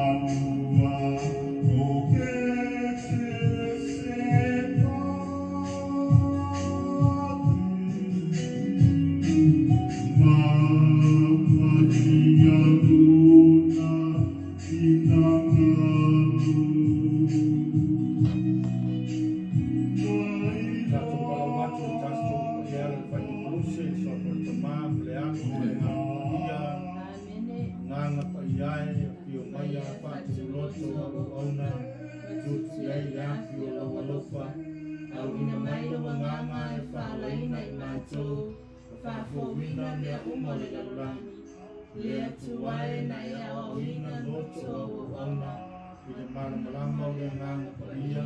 Tatou valaau atu i le tatou paia e ala i le faaiukolose, le suafa o le Tama ma le Alo ma le Agaga Paia. Amene. Agaga paia e, afio maia, faatutuloto o lou auauna, tuutuu i ai le afi o lou alofa. Auina mai lou agaga e faalaina i matou, faafouina mea uma o le lalolagi. Le Atua e, na e aoaoina loto o au auauna I le malamalama o le Agaga Paia,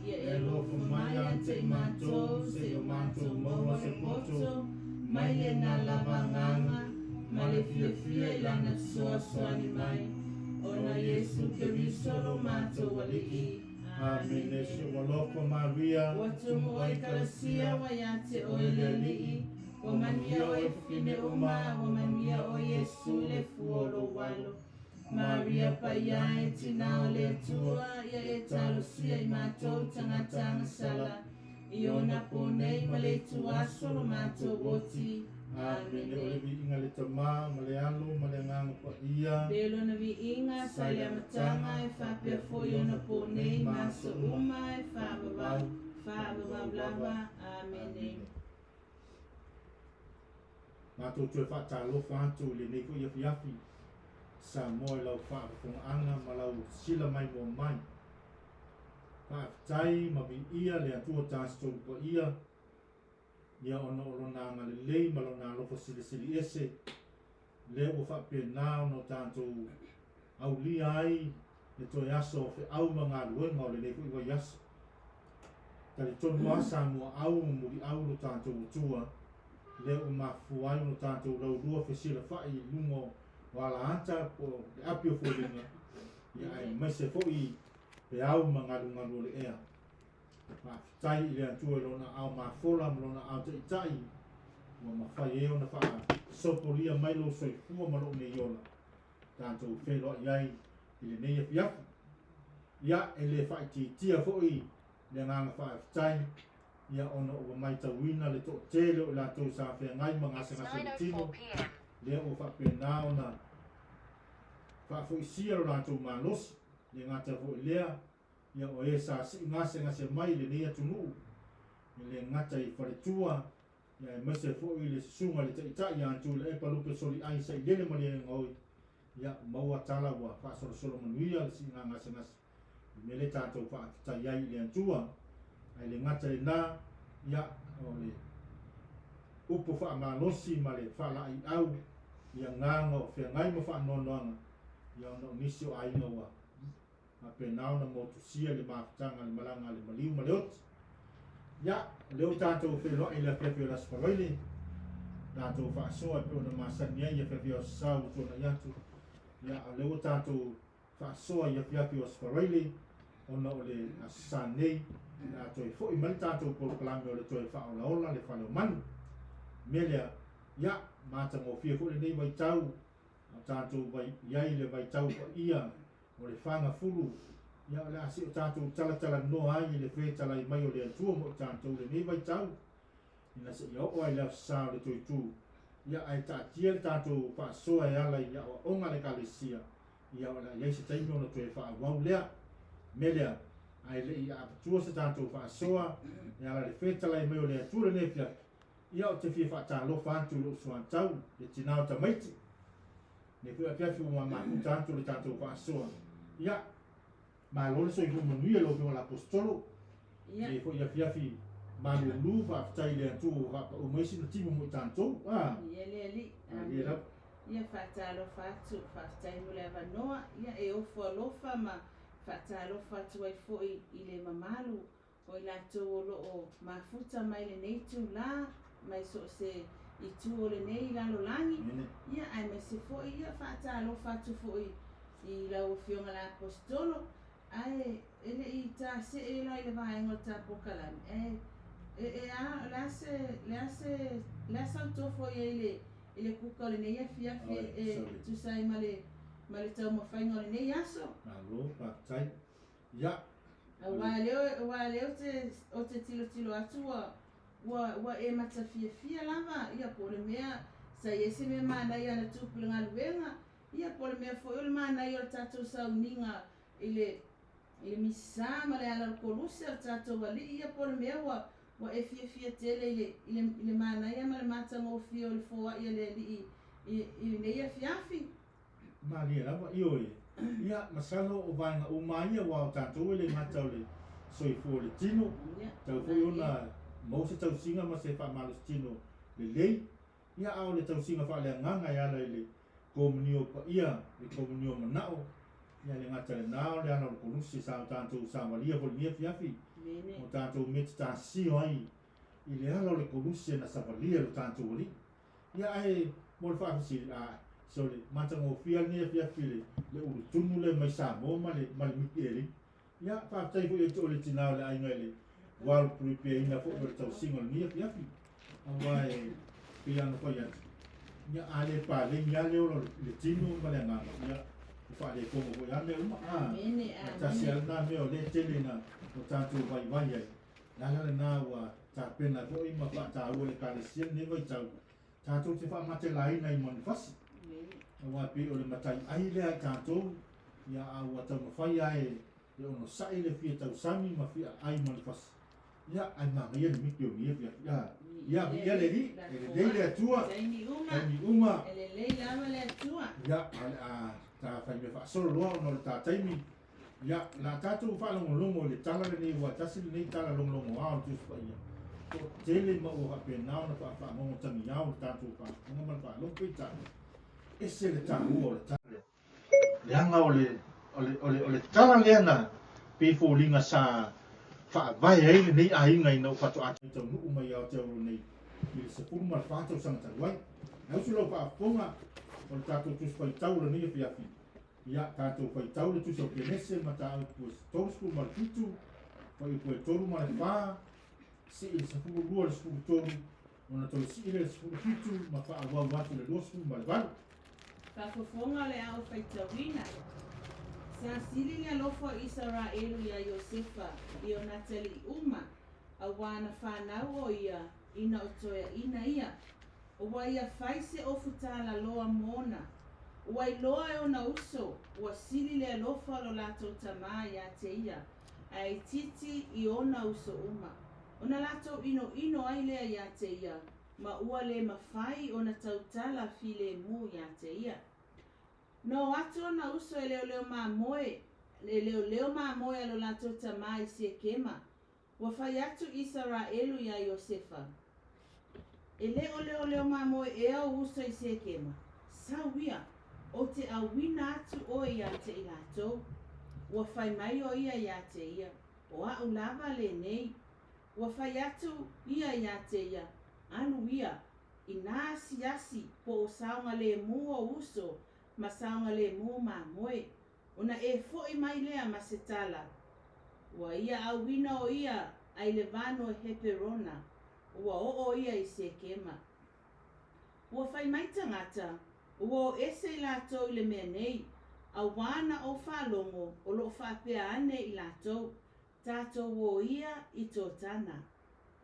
ia e e alofa alofa mai mai ia ia te te i i matou, matou, seia seia matou matou maua maua se se poto poto mai mai lena lena lava lava agaga agaga ma ma le le fiafia fiafia i i lana lana fesoasoani fesoasoani mai mai ona ona Iesu Iesu Keriso Keriso lo lo matou matou Alii. Alii. Amene. Amene. Si ou alofa Maria, Ua ua tumu tumu ai oe Kalasia, Kalasia, ua ia te o oe le le Alii, Alii, ua ua manuia manuia oe oe fafine fafine uma, uma, ua ua manuia manuia oe oe Iesu Iesu le le fua fua o o lou lou alo. alo. Maria Maria paia paia e, e, tinā tinā o o le le Atua, Atua, ia ia e e talosia talosia i i matou matou tagata tagata agasala, agasala, i i ona ona po po nei nei ma ma le le ituaso ituaso lo lo matou matou oti. oti. Amene. O le Amene. viiga i le Tama ma le Alo ma le Agaga Paia. Pe lona viiga Sa sa i i le le amataga, amataga e e faapea faapea foi foi ona ona po po nei nei ma ma aso aso uma, uma e faavavau, faavavau, faavavau faavavau lava. lava. Amene. Amene. Matou toe faatalofa atu i lenei foi afiafi, Samoa i lau faafofogaaga ma lau sila maimoa mai. Faafetai ma viia le Atua Tasi Tolu Paia, ia ona o lona agalelei ma lona alofa silisili ese, lea ua faapena ona o tatou aulia ai le toe aso o feau ma galuega o lenei foi vaiaso. Talitonu lava Samoa au ma muliau lo tatou Atua, lea ua mafua ai ona tatou laulua fesilafai i luga o alaata po o le api o foliga, ia aemaise foi peau ma galugalu o le ea. Faafetai i le Atua i lona aao mafola ma lona aao taitai ua mafai ai ona faasopolia mai lou soifua ma lou nei ola tatou feiloai ai i lenei afiafi. Ia, e le faaitiitia foi le agaga faafetai, ia ona ua matauina le toatele o i latou sa feagai ma gasegase o le tino, lea ua faapena ona faafoisia lo latou malosi, le gata foi lea, ia o e sa sii gasegase mai i lenei atunuu, e le gata i faletua, ia aemaise foi le susuga i le taitai ia Tuilaepa Lupe Soliai Sailele Malielegaoi, ia maua tala ua faasolosolo manuia le siiga gasegase. I mea lea tatou faafetai ai i le Atua. Ae le gata i lena, ia o le upu faamalosi ma le faalaeiau i agaga o feagai ma faanoanoaga, ia ona o nisi o aiga ua faapena ona motusia i le mafutaga a le malaga a le maliu ma le oti. Ia, o lea ua tatou feiloai i le afiafi o le Aso Faraile, tatou faasoa e pei ona masani ai i afiafi o Aso Sa ua tuanai atu. Ia, a o lea ua tatou faasoa i afiafi o Aso Faraile, ona o le Aso Sa nei, o le a toe foi mai le tatou polokalame o le toe faaolaola le fale o manu. O le mea lea, ia, matagofie foi lenei vaitau, a o tatou i ai i le vaitau paia o le fagafulu, ia o le a se i o tatou talatalanoa ai i le fetalai mai o le Atua mo i tatou i lenei vaitau, ina seia oo ai i le Aso Sa o le toe tu. Ia, ae taatia le tatou faasoa e ala i aoaoga a le Ekalesia, ia o le a i ai se taimi ona toe faaauau lea. O le mea lea, ae le i avatua se tatou faasoa e ala i le fetalai mai o le Atua i lenei afiafi, ia ou te fia faatalofa atu i lou suatau, le tina o tamaiti. Lenei foi afiafi ua mafuta atu le tatou faasoa. Ia, malo le soifua manuia i lau Afioga i le Aposetolo. Ia. Lenei foi afiafi malulu, faafetai i le Atua ua faapau mai sina timu mo i tatou. Ah. Ia le Alii. Malie lava. Ia faatalofa atu, faafetai mo le avanoa. Ia e ofo alofa ma faatalofa atu ai foi i le mamalu o i latou o lo o mafuta mai lenei itulā, mai so o se itu o lenei lalolagi. Ia aemaise foi, ia faatalofa atu foi i lau Afioga i le Aposetolo, ae e le i tasee la i le vaega o le ta polokalame, ae e, e a, o le a se, le a se, le a sau tofo i ai i le kuka o lenei afiafi e tusa ai ma le ma le taumafaiga o lenei aso. Malo faafetai. Ia. Aua lea aua lea ou te ou te tilotilo atu ua ua ua e matafiafia lava, ia po o le mea sa i ai se mea manaia na tupu i le galuega, ia po o le mea foi o le manaia o le tatou sauniga i le i le Misa ma le ala o le Koluse o le tatou Alii, ia po o le mea ua ua e fiafia tele i le i le i le manaia ma le matagofie o le foai a le Alii i i lenei afiafi. Malie lava, ioe. Ia, masalo o vaega uma lava ia aua o tatou e le gata o le soifua o le tino, tatau foi ona maua se tausiga ma se faamalositino lelei, ia a o le tausiga faaleagaga e ala i le komunio paia, le komunio manao, ia le gata lena o le ala o le Koluse sa o tatou savalia foi i lenei afiafi, o tatou metitasio ai i le ala o le Koluse na savalia e lo tatou Alii. Ia ae mo le faafesili, a, sole, matagofie lava lenei afiafi i le, le ulutunu lea mai Samoa ma le, ma le miti e Ia, faafetai foi ia te oe le tinā o le aiga i le gualupuipeaina foi o le tausiga o lenei afiafi. Aua e pei lava ona fai atu, ia a le paleni lava le ola o le tino ma le agaga, ia ua faalekomo foi lava mea uma. A, ae tasi lava lena mea o lea e tele ina o tatou vaivai ai. Le ala lena ua tapena ai foi ma faataua e le Ekalesia lenei vaitau, tatou te faamatelaina i manufasi. Aua e pei o le matai ai lea a i tatou, ia a ua taumafai lava e onosai le fia tausami ma fia aai manufasi. Ia, ae manaia le miti o lenei afiafi. A, ia, viia le Alii, e lelei le Atua, taimi uma, taimi uma. E lelei lava le Atua. Ia, a o le a ta fai mea faasolo loa ona o le ta taimi. Ia, o le a tatou faalogologo i le tala lenei aua e tasi lenei tala logologoa o le Tusi Paia, toatele ma ua faapena ona faafaagogotagiao le tatou faafofoga ma le faalogo peitai, ese le taua o le tala lea. Leaga o le, o le, o le, o le tala lea na pei foliga sa faavae ai lenei aiga ina ua faatoa taunuu mai i Aotearoa nei i le 14 tausaga talu ai. Ae usu lau faafofoga o le tatou Tusi Faitau o lenei afiafi, Ia tatou faitau le Tusi o Kenese mataupu e 37, fuaiupu e 3 ma le 4, sii le 12 le 13, ona toe sii lea le 17 ma faaauau atu le 28. Faafofoga o le a ou faitauina. Sa sili le alofa o Isaraelu iā Iosefa i ona atalii uma, auā na fanau o ia ina o toeaina ia. Ua ia fai se ofu talaloa mona. Ua iloa e ona uso, ua sili le alofa o lo latou tamā iā te ia, ae itiiti i ona uso uma. Ona latou inoino ai lea iā te ia, ma ua le mafai ona tautala filemu iā te ia. Na o atu ona uso e leoleo mamoe, e leoleo mamoe a lo latou tamā i Sekema, Ua fai atu Isaraelu iā Iosefa, E le o leoleo mamoe ea ou uso i Sekema? Sau ia, ou te ʻauina atu ʻoe iā te i latou. Ua fai mai ʻo ia iā te ia, ʻO aʻu lava lenei. Ua fai atu ia iā te ia, Alu ia, inā asiasi po o saogalēmū ou uso ma saogalēmū mamoe, Ona e foʻi mai lea ma se tala, Ua ia ʻauina o ia a i le wā no Heperona, ua oo ia i Sekema. Ua fai mai tagata, ua o ese i latou i le mea nei, auā na ou faalogo o loo faapea ane i latou, Tatou o ia i Totana.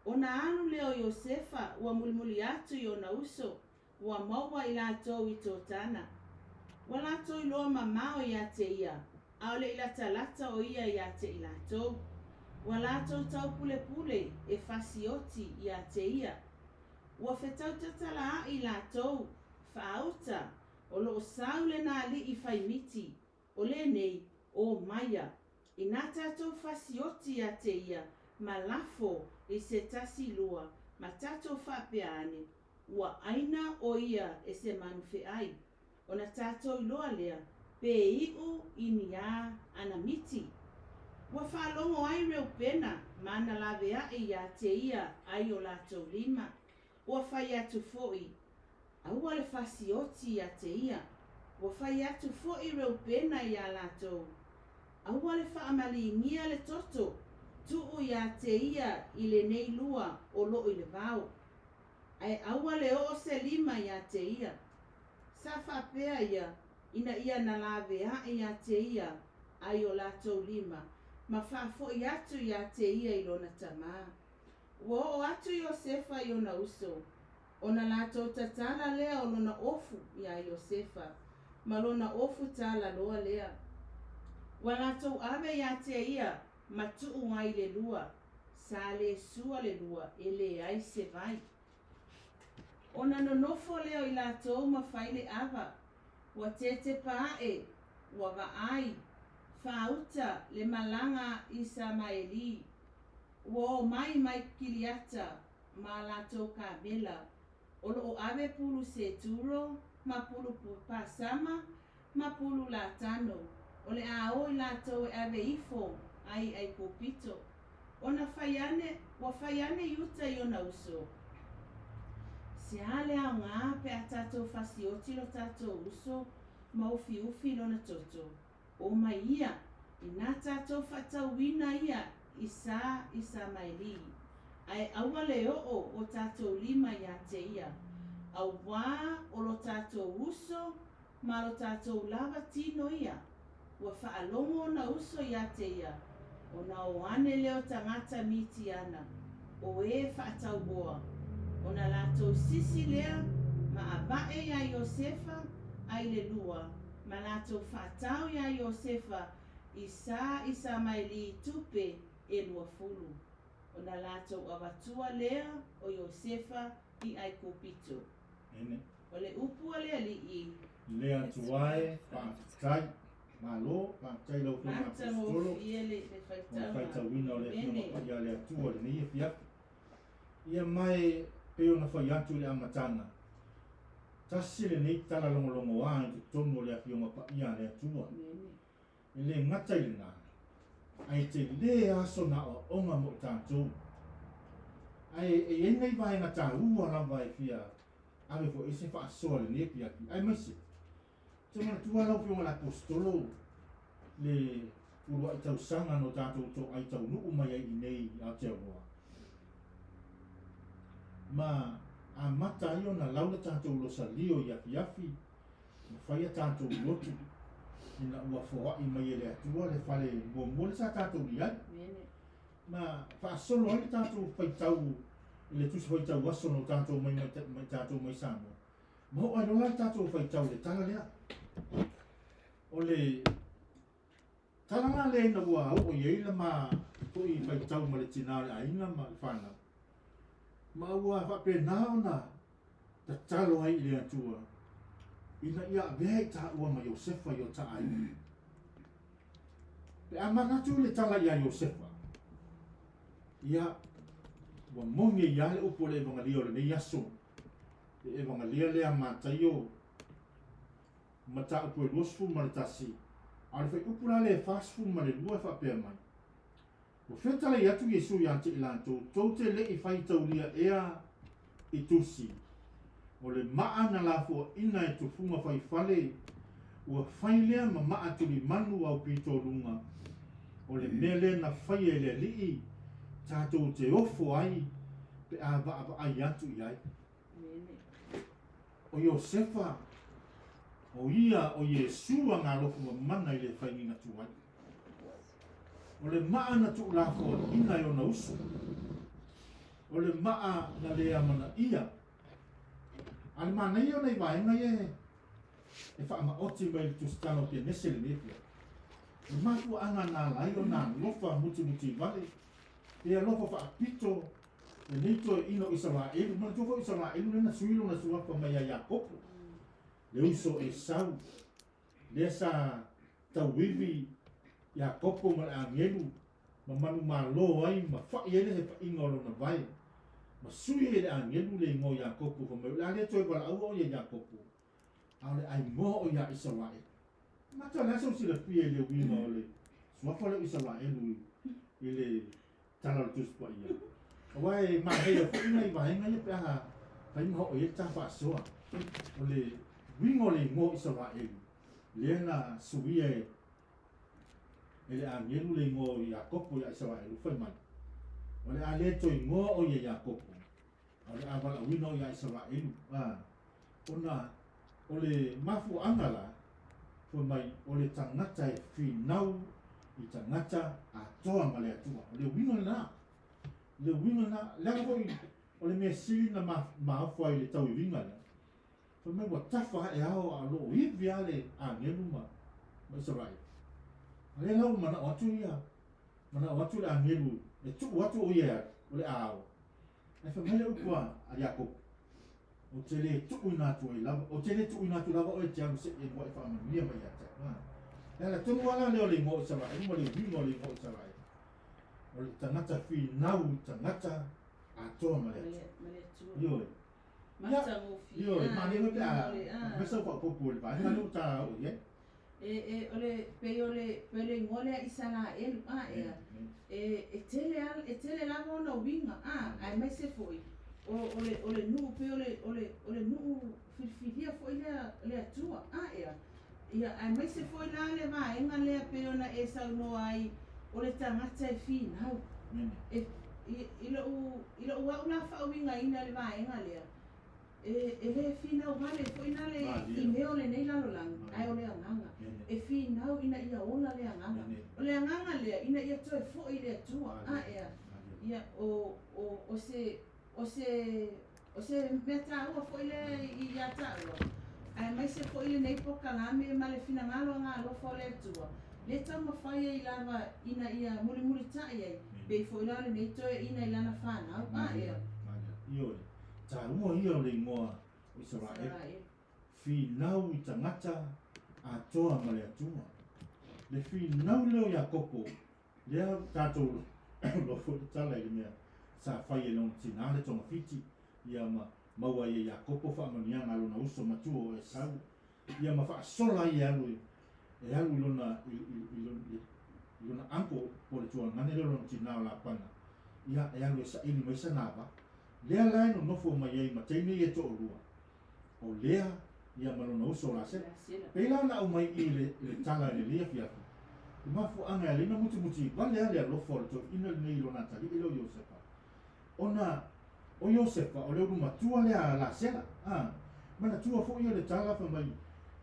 Ona alu lea o Iosefa ua mulimuli atu i ona uso, Ua maua i latou i Totana. Ua latou iloa mamao iā te ia, ʻaʻole i latalata ʻo ia iā te i latou. Ua latou taupulepule e fasioti iā te ia. Ua fetautatala aʻe i latou, faauta, o loo sau lena aliʻi fai miti, o lenei, o maia, inā tatou fasioti iā te ia ma lafo i se tasi lua ma tatou faapea ane, Ua ʻaina ʻo ia e se manu feʻai, ona tatou iloa lea pe iʻu i ni ā ana miti. Ua faalogo ai Reupena ma ana laveaʻi iā te ia ai o latou lima. Ua fai atu foʻi, Aua le fasioti iā te ia. Ua fai atu foʻi Reupena iā latou, Aua le faamaligia le toto, tuʻu iā te ia i lenei lua o loʻo i le vao. Ae aua le oo se lima iā te ia. Sa faapea ia, ina ia na laveaʻi iā te ia ai o latou lima, ma faafoʻi atu iā te ia i lona tamā. Ua oo atu Iosefa i ona uso, ona latou tatala lea o lona ofu iā Iosefa, ma lona ofu talaloa lea. Ua latou ave iā te ia ma tuu ai i le lua, sa le sua le lua e leai se vai. Ona nonofo lea o i latou ma fai le ava, ua tetepa aʻe, ua vaai, faauta le malaga a Isamaeli. Ua o mai mai Kiriata ma a latou kamela, o lo o ave pulu seturo ma pulu pasama ma pulu latano, o le a o i latou e ave ifo ai i ʻAigupito. Ona fai ane, ua fai ane Iuta i ona uso, Se a le aoga pe a tatou fasioti lo tatou uso ma ufiufi lona toto? O mai ia, inā tatou faatauina ia i sa Isamaeli, ae aua le oo o tatou lima iā te ia, auā o lo tatou uso ma lo tatou lava tino ia. Ua faalogo ona uso iā te ia, ona o ane lea o tagata Mitiana, o e faatauoa, ona latou sisi lea ma avaʻe iā Iosefa a i le lua, ma latou faatau iā Iosefa i sa Isamaeli i tupe e 20. Ona latou avatua lea o Iosefa i ʻAigupito. Ene. O le upu a le Alii. Le Atua e, faafetai. Malo, faafetai i lau Afioga Aposetolo Matagofie le mo le faitauga. faitauina o le Afioga Amene. Paia a le Atua i lenei afiafi. Ia ma e pei ona fai atu i le amataga, tasi lenei tala logologoa i totonu o le Afioga Paia a le Atua. Amene. E le gata i lena, ae tele aso na aoaoga mo i tatou. Ae e i ai nai vaega taua lava e fia ave foi i ai se faasoa i lenei afiafi, aemaise, ou te manatua lau Afioga i le Aposetolo le uluai tausaga na o tatou toai taunuu mai ai i inei i Aotearoa, ma amata ai ona lau le tatou losalio i afiafi, ma fai a tatou lotu ina ua foai mai e le Atua le fale muamua lea sa tatou i ai. Ma faasolo ai le tatou faitau i le Tusi Faitau Aso na o tatou mai mai tatou mai Samoa. Ma oo ai loa la le tatou faitau i le tala lea. O le tala la lea ina ua oo i ai le ma foi faitau ma le tina o le aiga ma le fanau. Ma ua faapena ona tatalo ai i le Atua ina ia avea i taua ma Iosefa i o ta aiga. Pe a manatu i le tala iā Iosefa, ia, ua moni ai lava le upu o le Evagalia o lenei aso, le Evagalia lea a Mataio, mataupu e 21, a o le fuaiupu la lea e 42 e faapea mai, Ua fetalai atu Iesu ia te i latou, Tou te le i faitaulia ea i tusi, o le maa na lafoaina e tufuga faifale, ua fai lea ma maa tulimanu au pitoluga, o le mea lea na faia e le Alii, tatou te ofo ai pe a vaavaai atu i ai. O Iosefa, o ia o Iesu a galofu mamana i le faigiga tuai. O le maa na tuulafoaiina e ona uso. O le maa na le amanaia. A le manaia o nai vaega ia e faamaoti mai i le tusitala o Kenese lenei afiafi. O le mafuaaga na ala ai ona alofa mutimutivale pe alofa faapito lenei toeaina o Isaraelu. Manatua foi o Isaraelu lea na sui lona suafa mai ia Iakopo, le uso Esau, lea sa tauivi Iakopo ma le agelu ma manumalo ai ma fa'i ai le hefaiga o lona vae, ma sui ai e le agelu le igoa o Iakopo, fai mai, O le a le toe valaua oe ia Iakopo, a o le a igoa oe ia Isaraelu. Mata o le a sou silafia i le uiga o le suafa lea o Isaraelu i le Tala o le Tusi Paia. Aua e manaia foi nai vaega ia pe a fai ma oo i ai le ta faasoa. O le uiga o le igoa o Isaraelu, lea na suia e le agelu le igoa o Iakopo ia Isaraelu, fai mai, O le a le toe igoa oe ia Iakopo, a o le a valaauina oe ia Isaraelu. A, ona o le mafuaaga la, Fai mai, o le tagata e finau i tagata atoa ma le Atua. O le uiga lena. Le uiga lena. Leaga foi o le mea sili na maofa ai le tauiviga lea. Fai mai ua tafa ae ao a o lo o ivi lava le agelu ma Isaraelu. A lea la ua manao atu ia, manao atu le agelu e tuu atu o ia e alu, o le a ao. Ae fai mai le upu a Iakopo, Ou te le tuuina atu ai lava, ou te le tuuina atu lava oe e te alu se i e muaʻi faamanuia mai ia te au. A. Le ala tonu lava la lea o le igoa o Isaraelu ma le uiga o le igoa o Isaraelu, o le tagata finau i tagata atoa ma le Atua. Ioe. Ia, ioe, manaia foi pe a aumai sau faaopoopo i le vaega lea ua ta oo i ai. E, e, o le, pei o le, pei o le igoa lea Isaraelu, a, ea, e, e tele a, e tele lava ona uiga, a, aemaise foi o, o le, o le nuu pei o le, o le, o le nuu filifilia foi lea le Atua, a, ea, ia, aemaise foi la le vaega lea pei ona e saunoa ai, o le tagata e finau. E, i, i lo'u, i lo'u a'u la faauigaina i le vaega lea, E, e le finau vale foi na le i mea o lenei lalolagi, ae o le agaga. E finau ina ia ola le agaga. O le agaga lea, ina ia toe foi i le Atua. A ea, ia, o, o, o se, o se, o se mea taua foi lea ia taua, aemaise foi lenei polokalame ma le finagalo agalofa o le Atua, le taumafai ai lava ina ia mulimulita'i ai, pei foi la o lenei toeaina i lana fanau. A ea. Ioe. Taua ia o le igoa o Isaraelu, finau i tagata atoa ma le Atua. Le finau lea o Iakopo, lea tatou iloa foi le tala i le mea sa fai e lona tinā le togafiti, ia ma maua ai e Iakopo faamanuiaga a lona uso matua o Esau, ia ma faasola ai e alu e alu i lona i, i, i, i lona uncle po o le tuagane lea o lona tinā o Lapana, ia e alu e saili mai sana ava. Lea la e nonofo mai ai ma teine ia e toalua, o Lea ia ma lona uso o Lasela. Pei la ona aumai i i le, i le tala i lenei afiafi, le mafuaaga e ala ai ona mutimuti vale a le alofa o le toeaina lenei i lona atalii lea o Iosefa, ona o Iosefa o le ulu matua lea a Lasela. A, manatua foi ia le tala fai mai,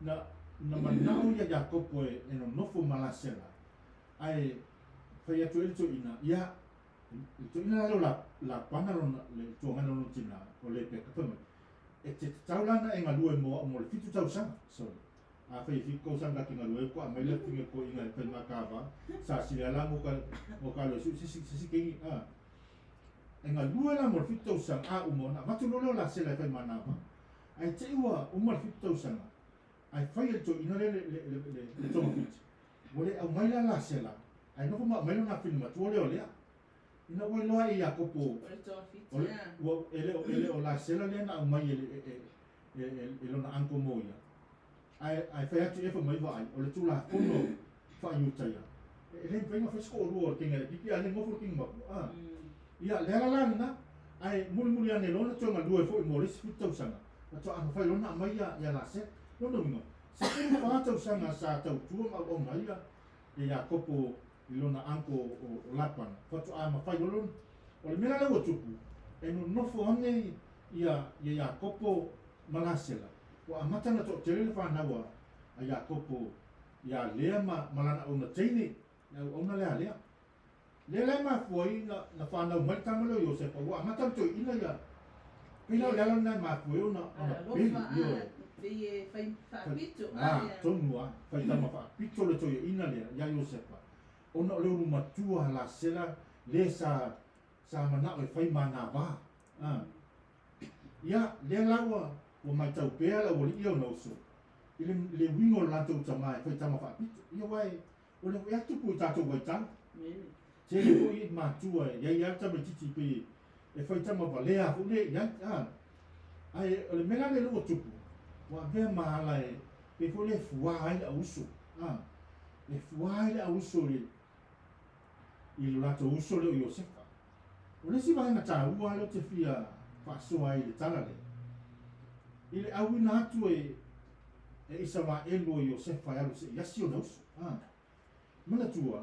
na, na manao ia Iakopo e, e nonofo ma Lasela, ae fai atu ai le toeaina, ia, Le toeaina la lea o Lapana lona, le tuagana o lona tinā, o Lepeka, fai mai, E te tatau la ona e galue mo a'u mo le fitu tausaga. Sorry. Afai e fitu tausaga ka te galue ai, koa mai le finga koiga e fai ma kava, sa sili ala mo ka, mo ka loe su se si, se si kengi, a. E galue la mo le fitu tausaga, a uma ona avatu loa lea o Lasela e fai ma nava. Ae te i ua uma le fitu tausaga, ae fai e le toeaina lea le, le, le, le, le togafiti. Ua le aumai la Lasela, ae nofo ma aumai lona afine matua lea o Lea. Ina ua iloa e Iakopo, O le togafiti, o le, a. ua, e le o, e le o Lasela lea na aumai e, e, e, e, e, e lona uncle mo ia. Ae, ae fai atu i e fai mai vaai, o le Tulafono faa-Iutaia, e, e le mafai ona fai se toalua o le teine laitiiti a le nofo le teine matua. A. Ia, le ala la lena, ae mulimuli ane loa ona toe galue foi mo le isi fitu tausaga, faatoa mafai loa ona aumai ia, ia Lasela. Lona uiga, 14 tausaga sa tautua ma auauna ai ia Iakopo i lona uncle o Lapana, faatoa mafai loa lona. O le mea la lea ua tupu, e nonofo ane ia Iakopo ma Lasela, ua amata ona toatele le fanau a Iakopo ia Lea ma lana auauna teine, le auauna lea a Lea. Lea la e mafua ai na fanau mai le tama lea o Iosepa, ua amata ona toeaina ia. Pei la o le ala lena e mafua ai ona peli, ioe. Pei e fai faapito. A, tonu lava, fai tama faapito le toeaina lea ia Iosepa, ona o le ulu matua a Lasela le sa sa manao e fai ma ana va. A. Ia, lea la ua ua matau pea le aualii ia ona uso i le le uiga o le latou tama e fai tama faapito. Ia aua e O le ea tupu i tatou vaitau. Tele foi i matua e iai lava le tamaititi pei e fai tama valea foi lea i ai. A. Ae o le mea la lea ua tupu, ua avea ma ala e pei foi lea e fuā ai le auuso. A. E fuā ai le auuso i i lo latou uso lea o Iosefa. O le isi vaega taua lea ou te fia faasoa ai i le tala lea, i le auina atu e e Isaraelu o Iosefa e alu se i asi ona uso. A. Manatua,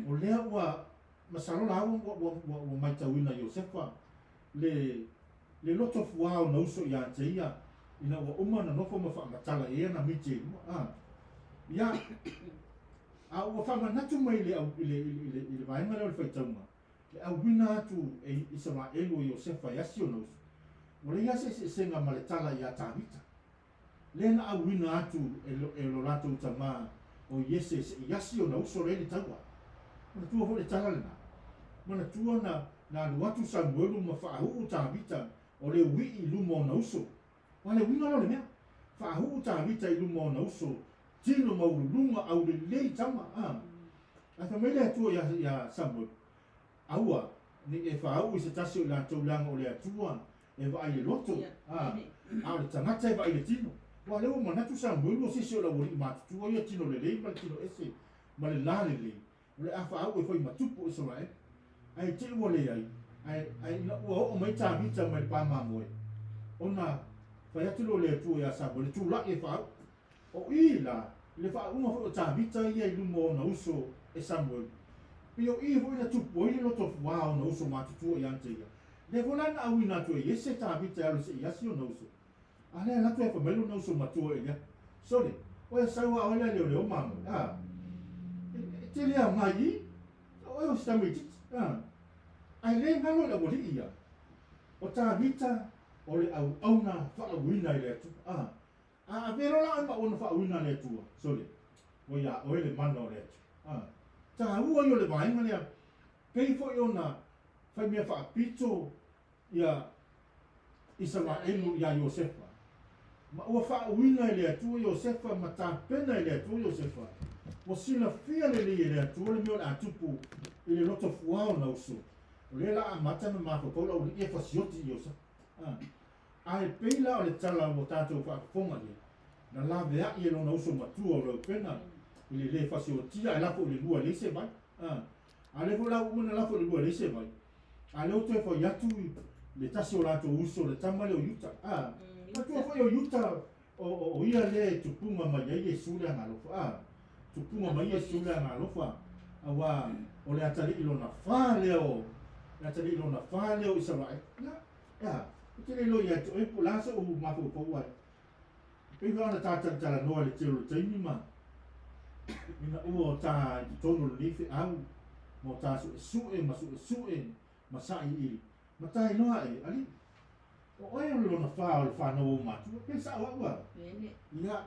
o lea ua, masalo la ua, ua, ua, ua maitauina Iosefa le, le loto fuā ona uso ia te ia, ina ua uma ona nofo ma faamatala i ai ana miti e lua. A. Ia, a ua faamanatu mai i le, i le, i le, i le vaega lea o le faitauga, le auina atu e Isaraelu o Iosefa e asi ona uso, ua leai lava se eseesega ma le tala ia Tavita, lea na auina atu e lo, e lo latou tama o Iese se i asi ona uso lea i le taua. Manatua foi le tala lena. Manatua na, na alu atu Samuelu ma faauu Tavita o le uii i luma o ona uso. Aua le uiga lea o le mea, faauu Tavita i luma o ona uso, tino maualuluga, aulelei tama, a. Ae fai mai le Atua ia, ia Samuelu, Aua ne i e faauu i se tasi o i latou leaga o le Atua e vaai i le loto, a, a o le tagata e vaai i le tino. Aua o lea ua manatu Samuelu o se isi o le aualii matutua ia tino lelei ma le tino ese ma le la lelei, o le a faauu e fai ma tupu o Isaraelu. Ae te i ua leai, ae, ae ina ua oo mai Tavita mai le pa mamoe, ona fai atu lea o le Atua ia Samuele, Tulai e faauu. O i la, i le faauuga foi o Tavita ia i luma o ona uso e Samuelu, pei o i foi na tupu ai le loto fuā o ona uso matutua ia te ia. Lea foi la na auina atu e Iese Tavita e alu se i asi ona uso. A lea alu atu ae fai mai lona uso matua o Eliape, Sole, oe e sau a oe la e leoleo mamoe, a? E te le aoga i i, o oe o se tamaitiiti, a? Ae le galo i le aualii ia. O Tavita o le auauna faauuina i le Atua, a? A ave loa la oe ma ona faauuina a le Atua, sole, ua iā oe le mana o le Atua. A, taua ia o le vaega lea, pei foi ona fai mea faapito ia Isaraelu iā Iosefa. Ma ua faauuina e le Atua Iosefa ma tapena e le Atua Iosefa, ua silafia lelei e le Atua le mea o le a tupu i le loto fuā o na uso, o lea la amata ona mafaufau le aualii e fasioti i Iosefa. A. Ae pei la o le tala ua tatou faafofoga i ai, na laveai e lona uso matua o Reupena i le lē fasiotia ae lafo i le lua e leai se vai. A, a lea foi la ua uma ona lafo i le lua e leai se vai, a lea ua toe fai atu le tasi o latou uso, le tama lea o Iuta. A, matua foi o Iuta o, o, o ia lea e tupuga mai ai Iesu le Agaalofa. A, tupuga mai Iesu le Agaalofa, auā o le atalii lona fa lea o, le atalii lona fa lea o Isaraelu. Ia, Ea, ou te le iloa ia te oe po o le a soʻu mafaufau ai. E pei foi ona ta talatalanoa i le tele o le taimi ma ina ua o ta i totonu o lenei feau ma o ta suesue ma suesue ma sailiili ma ta iloa e, alii, o oe o le lona fa o le fanau o ou matua, pe sao au a? Ia,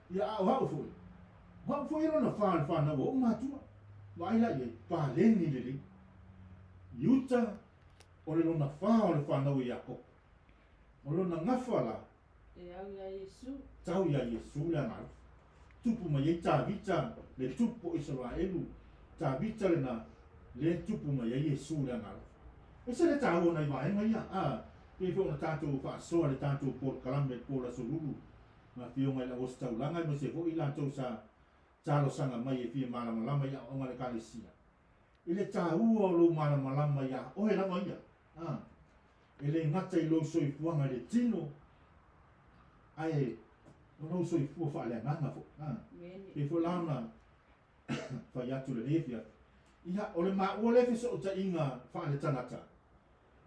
ia a o au foi, o au foi e lona fa o le fanau a ou matua. Vaai la i ai, paleni lelei. Iuta O le lona fa o le fanau e Iakopo. O lona gafa la. E au iā Iesu. Tau iā Iesu le agaalofa. Tupu mai ai Tavita le tupu o Isaraelu, Tavita lena le tupu mai ai Iesu le agaalofa. Ese le taua o nai vaega ia, a, pei foi ona tatou faasoa le tatou polokalame i le po o le Aso Lulu, ma Afioga i le Auositaulaga aemaise foi i latou sa talosaga mai e fia malamalama i aoaoga a le Ekalesia. I le taua o lou malamalama iā oe lava ia, ā, e le gata i lou soifuaga i le tino, ae o lou soifua faaleagaga foi, ā. Pei foi la ona fai atu i lenei afiafi, ia, o le maua lea fesootaiga faaletagata,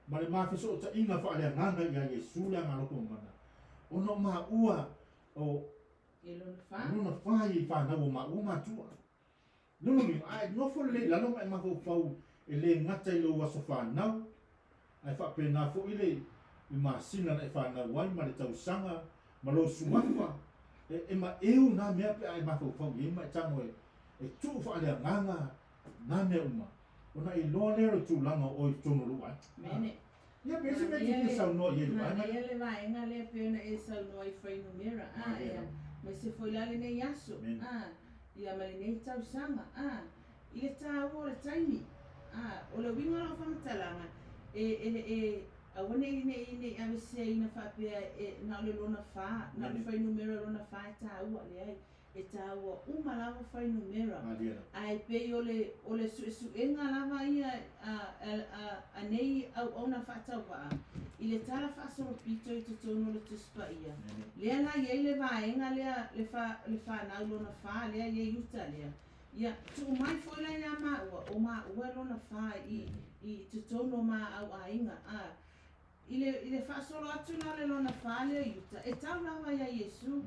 ma le ma fesootaiga faaleagaga iā Iesu le Agaalofa Mamana, ona o maua o lona fa ia i fanau o maua matua. Lona uiga, a e nofo lelei i lalo ma e mafaufau e le gata i lou aso fanau, ae faapena foi le i masina na e fanau ai ma le tausaga ma lou suafa, e, e maeu nā mea pe a e mafaufau i ai ma e tago e, e tuu faaleagaga nā mea uma, ona e iloa lea o le tulaga o oe i totonu o lou aiga. Mene. Ia, pe ese mea e te fia saunoa i ai i le vaega lea. Manaia le vaega lea pei ona e saunoa i fuainumera, a, ia, aemaise foi la lenei aso, a, ia ma lenei tausaga, a, i le taua o le taimi, a, o le uiga o lau faamatalaga, e, e, e, aua ne i, ne i, ne i aveseaina faapea e na o le lona fa, na o le fuainumera lona fa e taua, leai. E taua uma lava fuainumera, ae pei o le o le suesuega lava ia a a a nei auauna faatauvaa i le tala faasolopito i totonu o le Tusi Paia. Lea la i ai le vaega lea le fa le fanau lona fa lea i ai uta lea. Ia, tuu mai foi la iā māua, o māua e lona fa i i totonu o maau aiga, a I le, i le faasolo atu la o le lona fa lea i uta, e tau lava iā Iesu.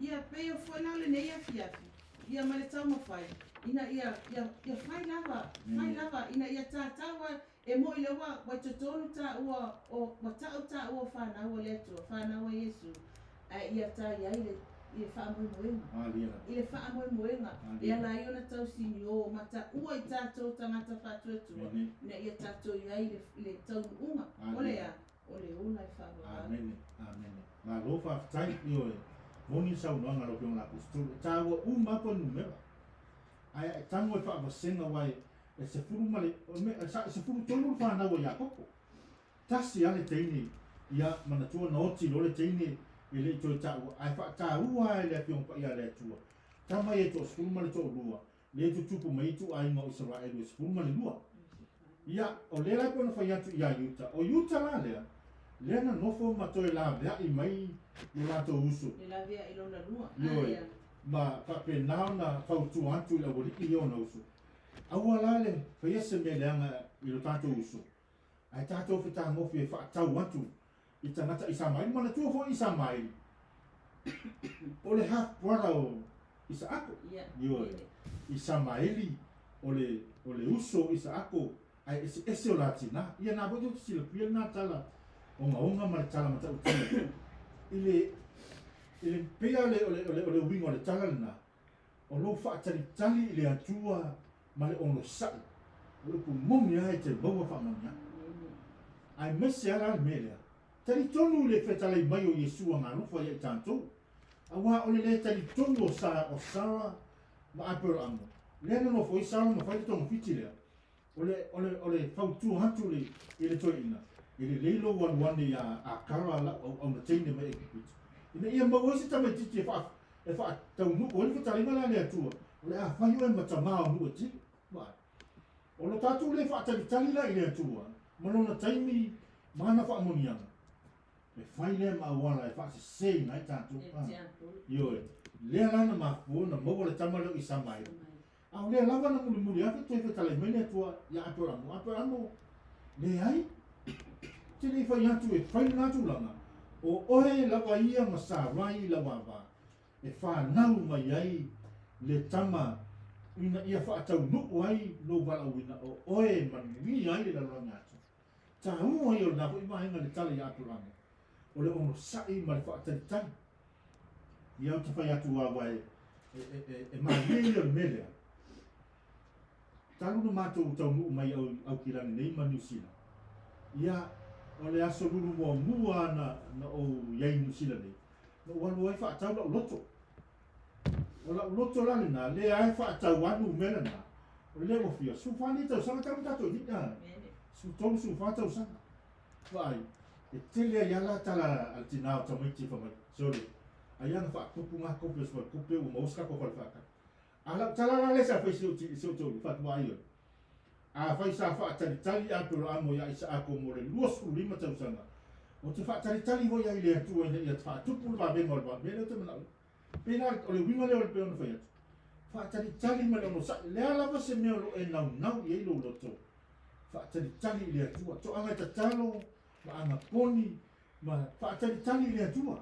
Ia, pei o foi la o lenei afiafi. Ia ma le taumafai ina ia ia ia fai lava, fai lava ina ia tatau a e moi le ua ua i totonu taua o ua tau taua o fanau a le Atua, fanau a Iesu, ae ia ta i ai le i le faamoemoega. I le faamoemoega e ala ai ona tausinio ma taua i tatou tagata faatuatua ina ia tatou i ai i le taunuuga. O le a? O le ola e faavavau. Amene, amene. Malo faafetai, ioe, moni le saunoaga a lau Afioga i le Aposetolo, e taua uma lava fuainumera. Ae a e tago e faavasega aua e e sefulu ma le, e 13 le fanau a Iakopo. Tasi lava le teine, ia manatua na oti loa le teine e le i toe taua, ae faataua lava e le Afioga Paia a le Atua, tama ia e toasefulu ma le toalua, lea e tutupu mai ai ituaiga o Isaraelu e 12. Ia, o lea la e pei ona fai atu ia Iuta, o Iuta la lea, lea na nofo ma toe laveai mai lo latou uso. Le laveai lona lua. Ioe, ma faapena ona fautua atu i le aualii ia ona uso. Aua la le faia se mea leaga i lo tatou uso, ae tatou fetagofi e faatau atu i tagata Isamaeli. Manatua foi Isamaeli, o le half brother o Isaako. Ioe, Isamaeli o le, o le uso o Isaako, ae eseese o la tina. Ia na foi tou te silafia lena tala ogaoga ma le tala matautia. I le, i le pei o le, o le, o le, o le uiga o le tala lena, o lou faatalitali i le Atua ma le onosai, o le upu moni lava e te maua faamanuiaga. Aemaise lava la le mea lea, talitonu i le fetalai mai o Iesu agalofa ia i tatou, aua o le le talitonu o Sa, o Sara ma Aperamo, lea na nofo ai Sara ma fai le togafiti lea, o le, o le, o le fautua atu le, i le toeaina, e lelei lou alu ane iā Akara lau auauna teine mai Aikupito, ina ia maua ai se tamaitiiti e faa, e faataunuu ai le fetalaiga lea a le Atua, o le a fai oe ma tamā o nuu e tele. Vaai. O lo tatou le faatalitali la i le Atua ma lona taimi ma ana faamanuiaga, e fai lea ma auala e faaseseina ai tatou. Ioe. Lea la na mafua ona maua le tama lea o Isamaeli. A o lea lava na mulimuli ake toe fetalai mai le Atua ia Aperamo, Aperamo, leai, te le i fai atu e fai lena tulaga, o oe lava ia ma Sarai i lau ava, e fanau mai ai le tama ina ia faataunuu ai lou valaauina, o oe e manuia ai le lalolagi atoa. Taua ia o lena foi vaega i le tala ia Aperamo, o le onosai ma le faatalitali. Ia ou te fai atu aua e, e, e, e, e malie ia o le mea lea. Talu na matou taunuu mai au, Aukilani nei ma Niu Sila. Ia, o le aso lulu muamua na, na ou iai Niu Sila nei, na ou alu ai faatau lau loto. O lau loto la lena, lea ai faatau a numera na. O lea ua fia, 14 nei tausaga talu tatou i ni, 13, 14 tausaga. Vaai, e tele ai lava la tala a le tina o tamaiti e fai mai, Sole, ai lava na faatupu nga kope o se faletupe ua maua se tatou fale faatali. A lau tala la lea sa fai i si ou toeaina, faatoa ai oe. Afai sa faatalitali Aperahamo ia Isaako mo le 25 tausaga, ou te faatalitali foi ai i le Atua ina ia faatupu le vavega o le mea lea ou te manao ai. Pei la o le uiga lea o le pei ona fai atu, faatalitali ma le onosai, le a lava se mea o lo o e naunau i ai lou loto, faatalitali i le Atua. Toaga e tatalo ma agaponi ma faatalitali i le Atua.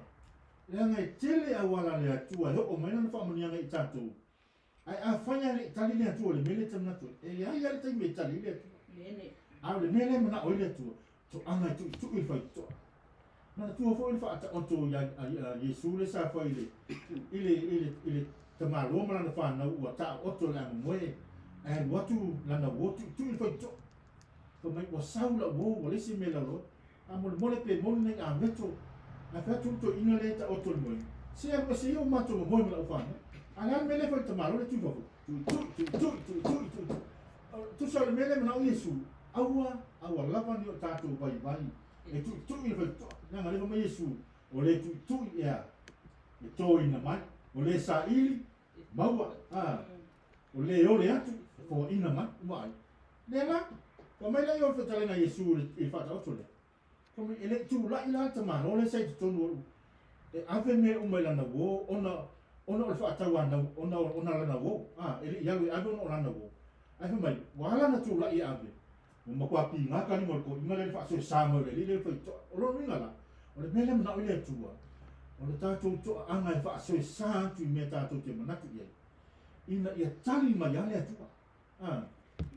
Leaga e tele auala a le Atua e oo mai lana faamanuiaga i tatou. Ae afai lava e le i tali le Atua i le mea lea e te manatu ai, e leai lava le taimi e tali ai le Atua. A o le mea lea e manao ai le Atua, toaga e tuitui le faitotoa. Manatua foi le faataoto ia Iesu lea sa fai i le, i le, i le, i le tamaloa ma lana fanau ua taoto i le amomoe, ae alu atu lana uo tuitui le faitotoa. Fai mai, ua sau lau uo, ua leai se mea e laulau ai. Faamolemole pe moni nai ameto, ae fai atu le toeaina lea e taoto i le moega, Se alu ese ia ua matou momoe ma lau fanau. A o le a le mea lea e fai i le tamaloa lea e tui fafo? Tuitui, tuitui, tuitui, tuitui. Tusa o le mea lea e manao Iesu, aua, aua lava ne o tatou vaivai e tuitui le faitotoa. Leaga lea fai mai Iesu, o le tuitui ea e toina mai, o le saili, maua, a, o le ole atu, e foaina mai, ua ai. Lea la, fai mai lea o le fetalaiga a Iesu i le faataoto lea, fai mai, e le i tulai la le tamaloa lea sa i totonu o e ave mea uma i lana uo ona ona o le faatauanau ona ona lana uo, a, e le i alu e ave ona o lana uo. Ae fai mai, ua ala ona tulai e ave, ua matua piga ka lima o le toeaina lea i le faasoesa mai o le alii lea i le faitotoa. O lona uiga la, o le mea lea e manao ai le Atua, o le tatou toaaga e faasoesa atu i mea tatou te manatu i ai. ina ia tali mai lava le Atua. A,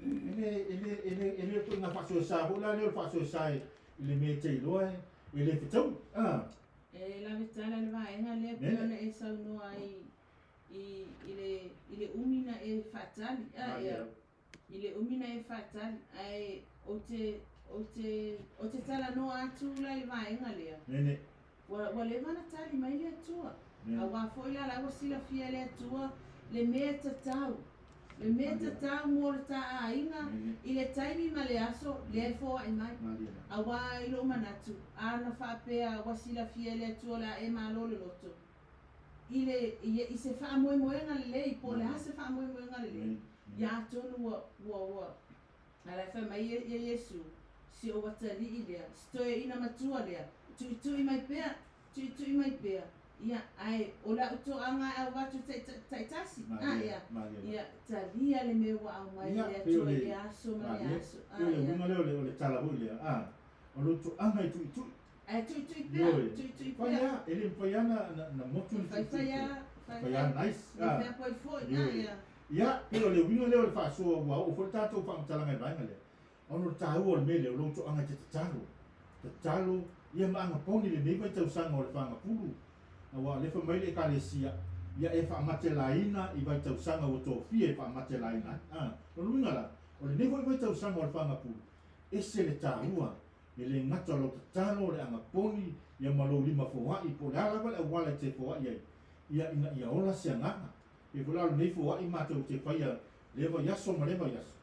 e le, e le, e le, e le o ituaiga faasoesa foi la lea o le faasoesa i le mea e te iloa e le fetaui. A. E lave tala le vaega lea pei ona e saunoa ai i, i le, i le umi na e faatali. A, ia, i le umi na e faatali, ae ou te, ou te, ou te talanoa atu la i le vaega lea. Nene. Ua, ua leva ona tali mai le Atua. Aua foi la la ua silafia e le Atua le mea tatau, le mea tatau mo le ta aiga i le taimi ma le aso lea e foai mai. Aua i lou manatu, a na faapea ua silafia e le Atua o le a e malo le loto i le, i se faamoemoega lelei, po o le a se faamoemoega lelei, ia atonu ua, ua, ua, A la e fai mai ia Iesu, Si ou atalii lea, si toeaina matua lea, tuitui mai pea, tuitui mai pea, ia, ae o lau toaga e avatu taitasi, a, ia, ia, talia le mea ua aumai e le Atua i lea aso ma lea aso, a, ia. O le uiga lea o le tala foi lea, a, o lou toaga e tuitui. Ae tuitui pea, tuitui pea. Fai lava, e le mafai lava na motu le tuitui pea. Fai fai lava, nice. Le fea koe foi, a, ia. Ia, pei o le uiga lea o le faasoa ua oo foi le tatou faamatalaga i le vaega lea, ona o le taua o le mea lea, o lou toaga e te tatalo, tatalo, ia ma agaponi lenei vaitausaga o le fagapulu, aua o lea fai mai le Ekalesia, ia e faamatelaina i vaitausaga ua tofia e faamatelaina ai. A, o le uiga la, o lenei foi vaitausaga o le fagapulu, ese le taua, e le gata o lau tatalo, o le agaponi, ia ma lou lima foai, po o le a lava le auala e te foai ai, ia ina ia ola se agaga. E foi la o lenei foai matou te faia lea vaiaso ma lea vaiaso,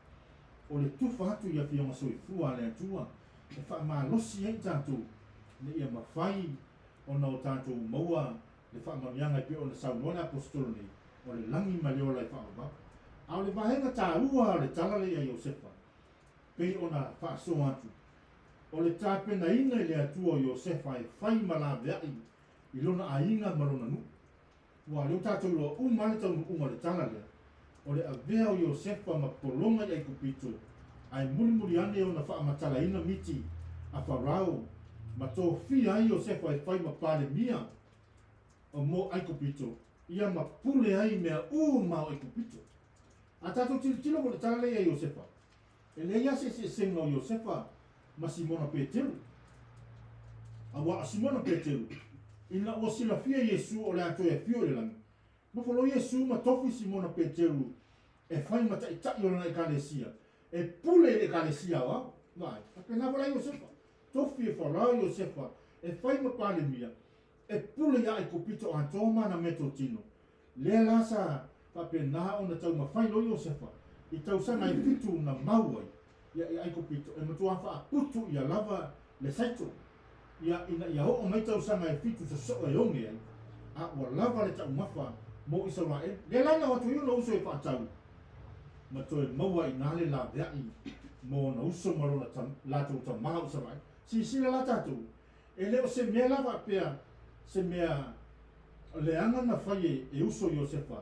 o le tufa atu i Afioga Soifua a le Atua e faamalosi ai tatou ina ia mafai ona o tatou maua le faamanuiaga e pei ona saunoa le Aposetolo nei, o le lagi ma le ola e faavavau. A o le vaega taua o le tala lea ia Iosefa, pei ona faasoa atu, o le tapenaina i le Atua o Iosefa e fai ma laveai i lona aiga ma lona nuu. Ua leo tatou iloa uma lava le taunuuga o le tala lea, o le avea o Iosefa ma pologa i Aikupito, ae mulimuli ane ona faamatalaina miti a Farao ma tofia ai Iosefa e fai ma Palemia o mo Aikupito, ia ma pule ai i mea uma o Aikupito. A tatou tilotilo foi i le tala lea ia Iosefa, e leai lava se eseesega o Iosefa ma Simona Peteru. Auā o Simona Peteru, ina ua silafia Iesu o le a toe afio i le lagi, nofo loa Iesu ma tofi Simona Peteru e fai ma taitai o lana Ekalesia, e pule i le Ekalesia aoao. Vaai, faapena foi la Iosefa, tofi e Farao Iosefa e fai ma Palemia, e pule iā Aikupito atoa ma ana meatotino. Lea la sa faapena ona taumafai loa Iosefa i tausaga e fitu na mau ai ia i Aikupito, e matua faaputu ia lava le saito, ia ina ia oo mai tausaga e fitu sosoo e oge ai, a ua lava le taumafa mo Isaraelu. Lea la na o atu ai ona uso e faatau, ma toe maua i ina le laveai mo ona uso ma lona latou tama o Isaraelu. Silasila la tatou, E le o se mea la faapea se mea leaga na fai e uso Iosefa,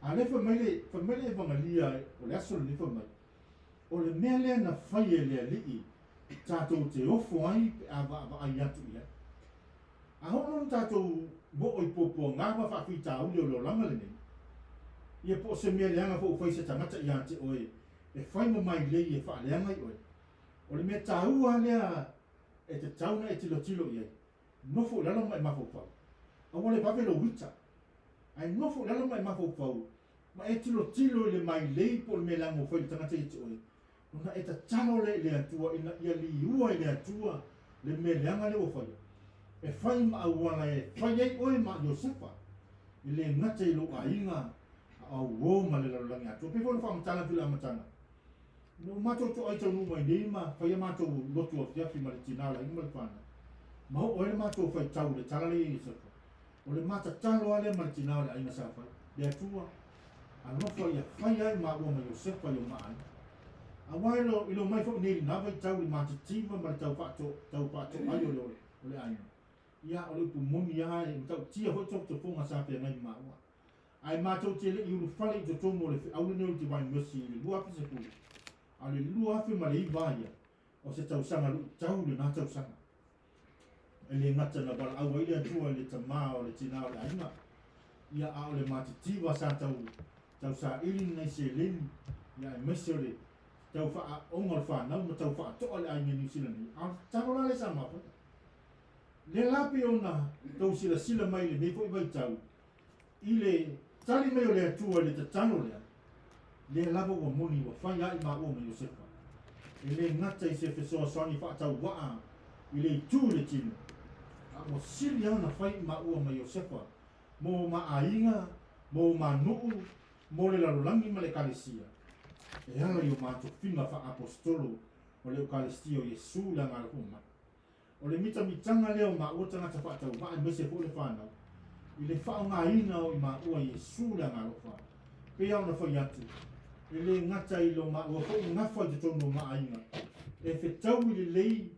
a lea fai mai le, fai mai le Evagalia o le aso lenei fai mai, o le mea lea na fai e le Alii tatou te ofo ai pe a vaavaai atu i ai. A oo loa ina tatou oo i puapuaga ma faafitauli o le olaga lenei, ia po o se mea leaga foi ua fai se tagata ia te oe e fai ma mailei e faaleaga i oe. O le mea taua lea e tatau ona e tilotilo i ai. Nofo i lalo ma e mafaufau. Aua le vave lou ita. Ae nofo i lalo ma e mafaufau ma e tilotilo i le mailei po o le mea leaga ua fai i le tagata ia te oe, ona e tatalo lea i le Atua ina ia liua e le Atua le mea leaga lea ua faia, e fai ma auala e fai ai oe ma Iosefa, e le gata i lou aiga, a o uo ma le lalolagi atoa. E pei foi ona faamatala atu i le amataga, Ina ua matou toai taunuu mai nei ma fai a matou lotu afiafi ma le tina o le aiga ma le fanau, ma oo ai le matou faitau i le tala lea i Iosefa, o le matatalo lava lea ma le tina o le aiga sa fai, Le Atua, alofa ia fai ai maua ma Iosefa i o ma aiga. Aua i lo, i lo mai foi nei i lena vaitau i le matitiva ma le tau faato, tau faatoai o le, o le aiga, ia, o le upu moni lava e matautia foi tofotofoga sa feagai ma maua. Ae matou te le i ulufale i totonu o le feau lenei o le Divine Mercy i le 2010, a o le 2009 ia, o se tausaga luitau lena tausaga. E le gata na valaau ai le Atua i le tama o le tina o le aiga, ia a o le matitiva sa tau tau saili ni nai seleni, ia aemaise o le tau faaaoga o le fanau ma tau faatoa le aiga i Niu Sila nei, a o le tatalo la lea sa ma faia. Lea la pei ona tou silasila mai i lenei foi vaitau, i le tali mai o le Atua i le tatalo lea, lea lava ua moni ua fai ai maua ma Iosefa. E le gata i se fesoasoani faatauaa i le itu i le tino, a ua sili lava ona fai i maua ma Iosefa mo ma aiga, mo ma nuu, mo le lalolagi ma le Ekalesia, e ala i o matou figa faa-aposetolo o le Eukalestia o Iesu le Agalofa Mamai. O le mitamitaga lea o maua tagata faatauvaa aemaise foi le fanau, i le faaaogaina o i maua Iesu le Agalofa, pei lava ona fai atu, e le gata i lo maua foi gafa i totonu o ma aiga, e fetaui lelei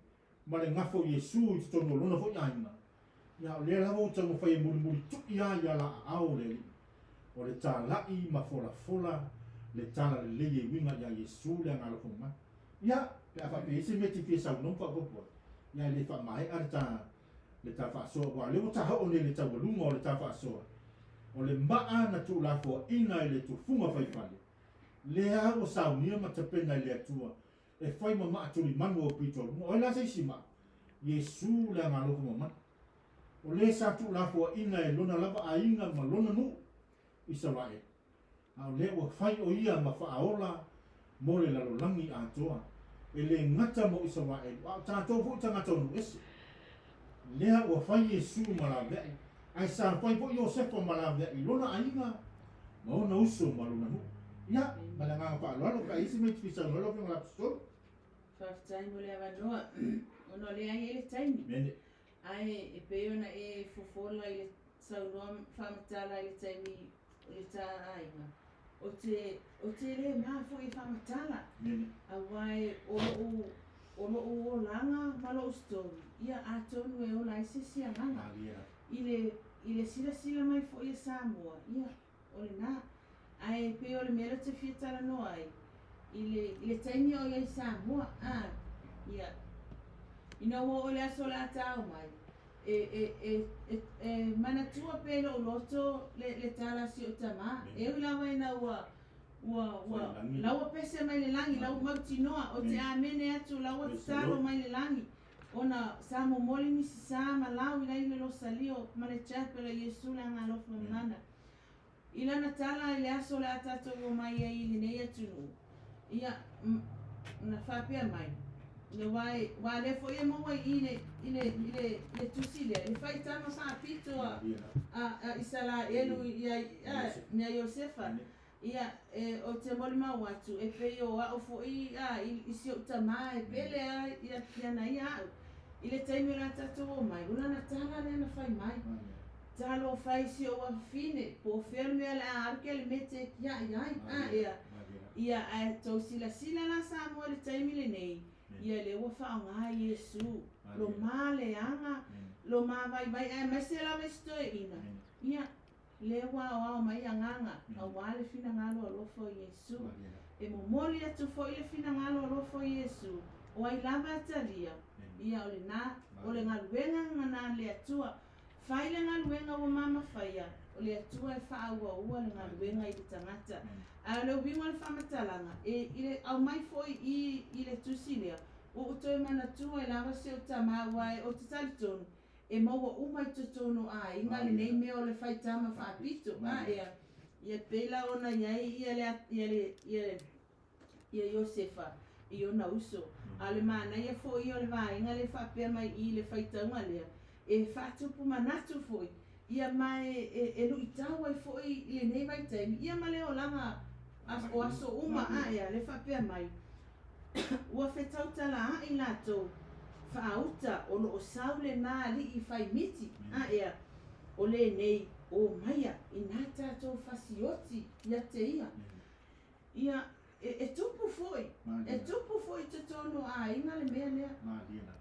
ma le gafa o Iesu i totonu o lona foi aiga, ia a o lea lava ua taumafai e mulimulitu'i lava i ala aao o le Alii, o le tala'i ma folafola le tala lelei e uiga ia Iesu le Agalofa Mamai. Ia, pe a faapea e i ai se mea e te fia saunoa ma faaopoopo ai, ia e le faamaea le ta, le ta faasoa, aua o lea ua ta oo nei i le taualuga o le ta faasoa, o le maa na tuulafoaina i le tufuga faifale, lea ua saunia ma tapena e le Atua e fai ma maa tulimanu o pito a luga. O ai la se isi maa? Iesu le Agalofa Mamana. O le sa tuulafoaina e lona lava aiga ma lona nuu, Isaraelu. A o lea ua fai o ia ma faaola mo le lalolagi atoa, e le gata mo Isaraelu, a o tatou foi tagata o nuu ese. Lea ua fai Iesu ma laveai, ae sa fai foi Iosefa ma laveai i lona aiga ma ona uso ma lona nuu. Ia, ma le agaga faaaloalo, pe a i ai se mea e te fia saunoa ai lau Afioga i le Aposetolo. Faafetai mo le avanoa, ona o lea e i ai le taimi. Mene. Ae e pei ona e fofola i le saunoa faamatala i le taimi o le ta aiga, ou te, ou te le ma foi e faamatala, aua e o lo'u, o lo'u olaga ma lo'u story, ia atonu e ola ai se isi agaga. I le, i le silasila mai foi a Samoa, ia, o lena. Ae pei o le mea lea ou te fia talanoa ai, i le, i le taimi o i ai i Samoa, a, ia, ina ua oo i le aso o le a tao mai, e, e, e, e, e manatua pea i lou loto le, le tala a si ou tamā, e ui lava ina ua, ua, ua, la ua pese mai le lagi, la ua mautinoa, ou te amene atu, la ua tatalo mai le lagi, ona sa momoli nisi sa ma lau i lai le losalio ma le chapel a Iesu le Agalofa Mamana. I lana tala i le aso o le a tatou omai ai i lenei atunuu, ia, na faapea mai, Ia, aua lea foi e maua i i le, i le, i le, i le tusi lea, le faitama faapito a, a, a Isaraelu ia, ia, ia Iosefa, ia, e, ou te molimau atu, e pei o au foi, a, i, i si ou tamā e pele a, ia, ia na ia au. I le taimi o le a tatou omai, o lana tala lea na fai mai. Talofa e si ou afafine, po o fea le mea o le a alu ke le mete e kiaʻi ai, a ea, ia ae tou silasila la Samoa i le taimi lenei, ia lea ua faaaoga Iesu, lo ma leaga, lo ma vaivai aemaise lava i si toeaina, ia, lea ua aoao mai agaga aua le finagalo alofa o Iesu. E momoli atu foi le finagalo alofa o Iesu, o ai lava a talia, ia o lena, o le galuega gana a le Atua, Fai le galuega ua mama faia, o le Atua e faaauaua le galuega i le tagata. Ae o le uiga o le faamatalaga, e, i le aumai foi i, i le tusi lea, ua ou toe manatua ai lava si ou tama aua e, ou te talitonu, e maua uma i totonu o aiga lenei mea o le fai tama faapito, a ea, ia pei la ona i ai ia le, ia le, ia, ia Iosefa i ona uso. A o le manaia foi ia o le vaega lea e faapea mai i le faitauga lea, e faatupu manatu foi, ia ma e, e, e luitau ai foi i lenei vaitaimi, ia ma le olaga o aso uma ae a, le faapea mai, Ua fetautalaai latou faauta o lo o sau lena alii fai miti, ae a, o lenei omaia ina tatou fasioti ia te ia. Ia, e, e tupu foi, e tupu foi i totonu o aiga le mea lea.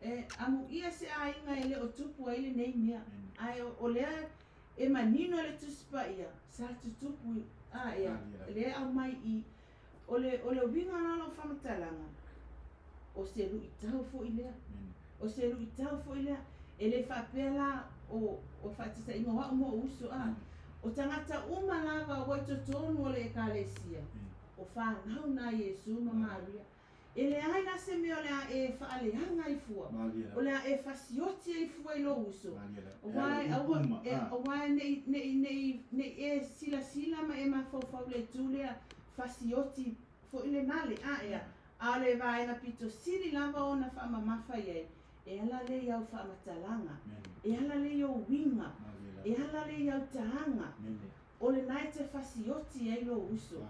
E amuia se aiga e le o tupu ai lenei mea. Ae o, o lea e manino le Tusi Paia, sa tutupu, a, ia, lea e aumai i, o le, o le uiga la o lau faamatalaga, o se luitau foi lea. O se luitau foi lea. E le faapea la o, o faataitaiga o au ma ou uso, a. O tagata uma lava ua i totonu o le Ekalesia, o fanau na Iesu ma Maria. E leai la se mea o le a e faaleaga ai fua, o le a e fasioti ai fua i lou uso, aua ne i e silasila ma e mafaufau i le itu lea fasioti foi lena le a ea, a o le vaega pito sili lava ona faamamafa i ai, e ala lea i au faamatalaga, e ala lea i ou uiga, e ala lea i au taaga, o lena e te fasioti ai lou uso.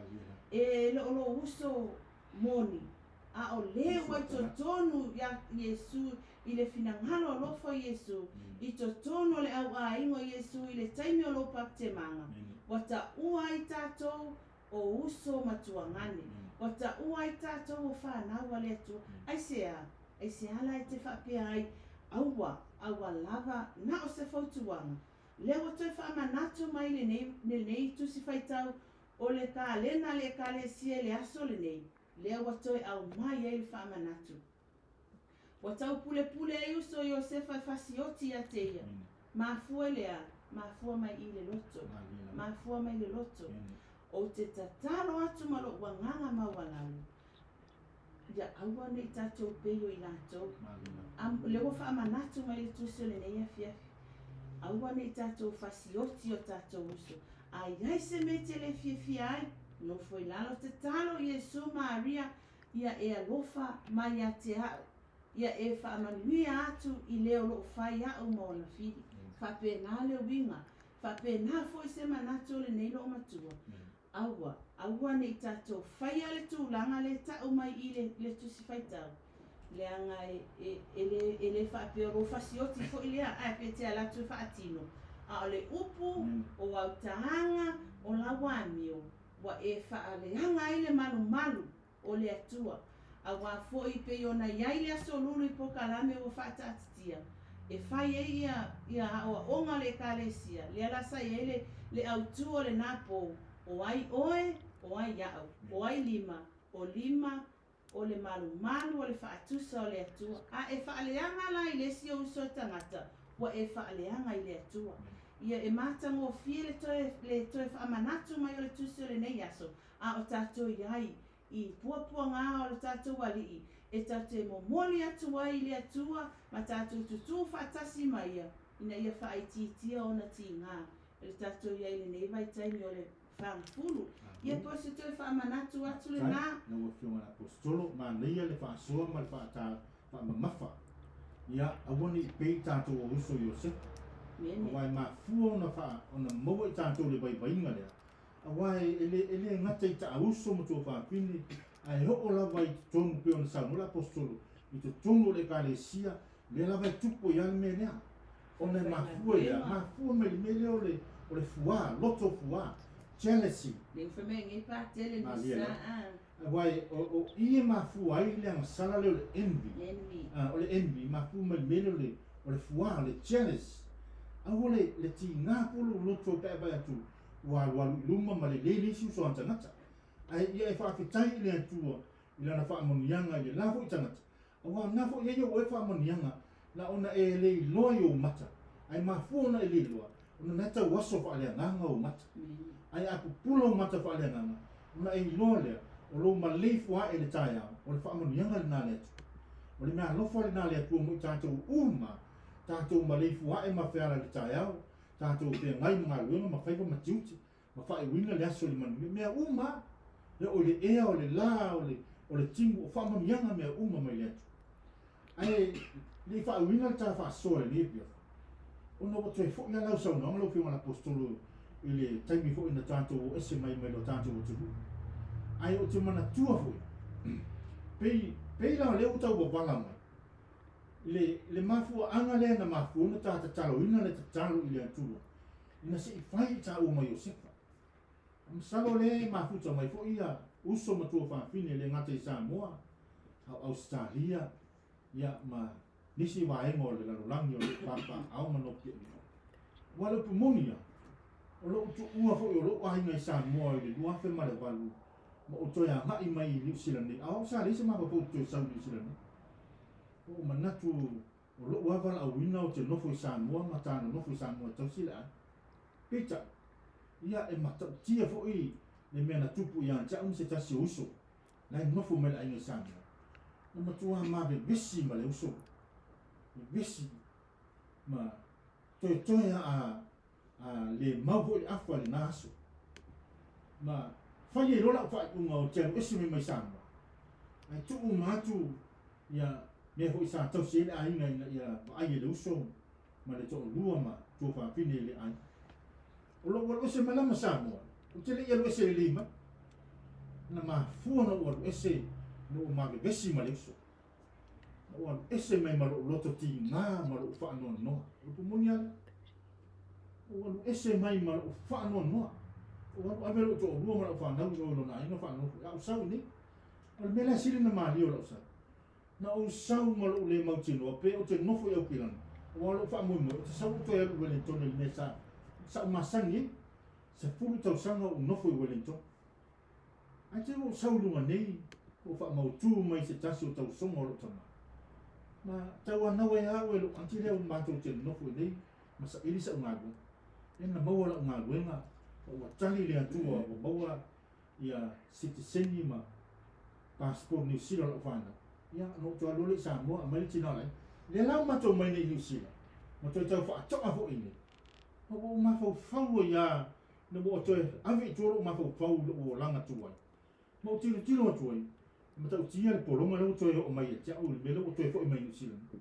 E le o lou uso moni, a o lē ua i totonu iā Iesu i le finagalo alofa o Iesu, i totonu o le auaiga o Iesu i le taimi o lou baptemaga, ua taua ai tatou o uso matuagane, ua taua ai tatou o fanau a le Atua. Aisea? Aisea la e te faapea ai, Aua, aua lava, na o se fautuaga, lea ua toe faamanatu mai lenei, lenei Tusi Faitau O le kalena a le Ekalesia i le aso lenei, lea ua toe aumai ai le faamanatu. Ua taupulepule ai uso o Iosefa e fasioti ia te ia. Mafua i le a? Mafua mai i le loto. Mafua mai le loto. Ou te tatalo atu ma lou agaga maualalo, ia aua ne i tatou pei o i latou. Lea ua faamanatu mai le Tusi o lenei afiafi, aua ne i tatou fasioti o tatou uso. A i ai se mea e te le fiafia ai, nofo i lalo, tatalo i Iesu Maria ia e alofa mai ia te a'u, ia e faamanuia atu i le o loo fai a'u ma ona fili. Faapena le uiga, faapena foi se manatu o lenei loomatua. Aua, aua ne i tatou faia le tulaga lea ta'u mai i le, le Tusi Faitau, leaga e, e, e le, e le faapea o lou fasioti foi lea, ae pe te ala atu e faatino, a o le upu, o au taaga, o lau amio, ua e faaleaga ai le malumalu o le Atua. Auā foi pei ona i ai le aso lulu i pokalame ua faataatitia, e fai ai ia, ia aoaoga o le Ekalesia, lea la sa i ai le, le autū o lenā pō, O ai oe, o ai aʻu, o ai lima, o lima, o le malumalu o le faatusa o le Atua. A e faaleaga la i le isi o uso e tagata, ua e faaleaga i le Atua. Ia e matagofie le toe, le toe faamanatu mai o le Tusi o lenei aso, a o tatou i ai i puapuagā o le tatou Alii, e tatou te momoli atu ai i le Atua ma tatou tutū faatasi ma Ia, ina ia faaitiitia ona tigā e le tatou i ai i lenei vaitaimi o le fagafulu. Ia po o se toe faamanatu atu lenā. Lau Afioga i le Aposetolo, manaia le faasoa ma le faata faamamafa. Ia, aua ne i pei tatou o uso Iosefa. Aua e mafua ona faa, ona maua i tatou le vaivaiga lea, Aua e le, e le gata i taauso ma tuafafine, ae oo lava i totonu pei ona saunoa le Aposetolo, i totonu o le Ekalesia, lea lava e tupu ai lava le mea lea. Ona e mafua i le a? Mafua mai le mea lea o le, o le fuā, loto fuā, jealousy. Le ufa mea nge pa tele ni Malie sa lava. a. Aua e, o, o i e mafua ai le agasala lea o le envy. Envy. Ah, o le envy, mafua mai le mea lea o le, o le fuā, o le jealous. Aua le, le tiga foi lou loto pe a vaai atu, ua alualu i luma ma lelei le isi uso a tagata. Ae ia e faafetai i le Atua i lana faamanuiaga i le la foi tagata, aua na foi e ia ua e faamanuiaga na ona e le iloa i ou mata, ae mafua ona e le iloa, ona na e tau aso faaleagaga ou mata. Ae a pupula ou mata faaleagaga, ona e iloa lea, o lou malei fuae i le taeao, o le faamanuiaga lena a le Atua. O le mea alofa lena a le Atua mo i tatou uma, tatou malei fuae ma feala i le taeao, tatou feagai ma galuega ma faiva ma tiute, ma faaiuina le aso i le manuia. Mea uma lava, e oo i le ea, o le la, o le, o le timu, o faamanuiaga mea uma mai le Atua. Ae le i faaiuina le tala faasoa i lenei afiafi, ona ua toe foi lava lau saunoaga lau Afioga i le Aposetolo i le taimi foi na tatou o ese mai mai lo tatou atunuu. Ae ou te manatua foi, pei, pei la o lea ua tau wavala mai, Le, le mafuaaga lea na mafua ona ta tataloina le tatalo i le Atua, ina se i fai i taua ma Iosefa. Masalo lea e mafuta mai foi ia uso ma tuafafine e le gata i Samoa, a o Ausetalia, ia ma nisi vaega o le lalolagi o lo o papaaao ma nopiai. Aua o le upu moni ia, o lou tuua foi o lou aiga i Samoa i le 2008 ma ou toe agai mai i Niu Sila nei, a o au sa leai se mafaufau ou te toe sau i Niu Sila nei. Ua ou manatu o lou lava valaauina ou te nofo i Samoa ma ta nonofo i Samoa e tausi le aiga. Peitai, Ia, e matautia foi le mea na tupu ia te au ma se tasi o uso la e nofo mai le aiga i Samoa. Na matua mavevesi ma le uso, vevesi ma toetoe a a le mau foi le afa i lena aso. Ma fai ai loa lau faaiuga ou te alu ese mai mai Samoa, ae tuu uma atu ia mea foi sa tausi ai le aiga ina ia vaai e le uso ma le toalua ma tuafafine i le aiga. O lou alu ese mai la ma Samoa, ou te le i alu ese lelei mai. Na mafua ona ou alu ese na ou mavevesi ma le uso. Na ou alu ese mai ma lou loto tiga ma lou faanoanoa. O le upu moni lava lea. Na ou alu ese mai ma lou faanoanoa. Ou alu ave lou toalua ma lau fanau i o i lona aiga faanofo. A ou sau i nei. O le mea lea sili ona malie o lau sau. Na ou sau ma lou le mautinoa pe ou te nofo i Aukilani, aua o lou faamoemoe ou te sau ou toe alu i Wellington i le mea sa sa ou masani ai. 10 tausaga o ou nofo i Wellington. Ae te i ua ou sau i luga nei, ua ou faamautū mai i se tasi o tausoga o lou tama. Ma tauanau ai lava au e lou aunty lea ua matou te nofo i nei ma saili sa'u galuega. Lea na maua la'u galuega ma ua tali le Atua ua maua ia sitiseni ma passport Niu Sila o la'u fanau. Ia na ou toe alu loa lea i Samoa aumai le tina o le aiga. Lea la ua matou mai nei i Niu Sila ma toe tau faato'a foi nei. Ma ua ou mafaufau ai lava ina ua ou toe ave i tua lo'u mafaufau i lo'u olaga tuai. Ma ou tilotilo atu ai, e matautia le pologa lea ua toe oo mai ia te au i le mea lea ua toe foi mai i Niu Sila nei.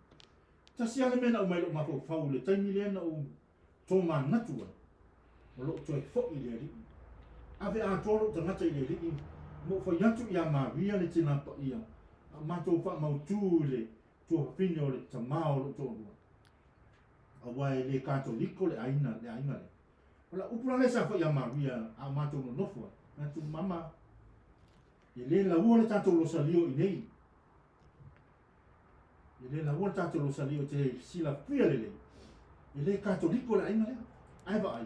Tasi lava le mea na aumai i lou mafaufau i le taimi lea na ou tomanatu ai, o lou toe foi i le Alii. Ave atoa lou tagata i le Alii ma ou fai atu ia Maria le tina paia, a matou faamautu i le tuafafine o le tama o lou toalua. Aua e le Katoliko le aiga, le aiga lea. O lau upu la lea sa fai ia Maria a o matou nonofo ai, manatu, Mama, e le laua le tatou losalio i nei. E le laua le tatou losalio te silafia lelei. E le Katoliko le aiga lea. Ae vaai,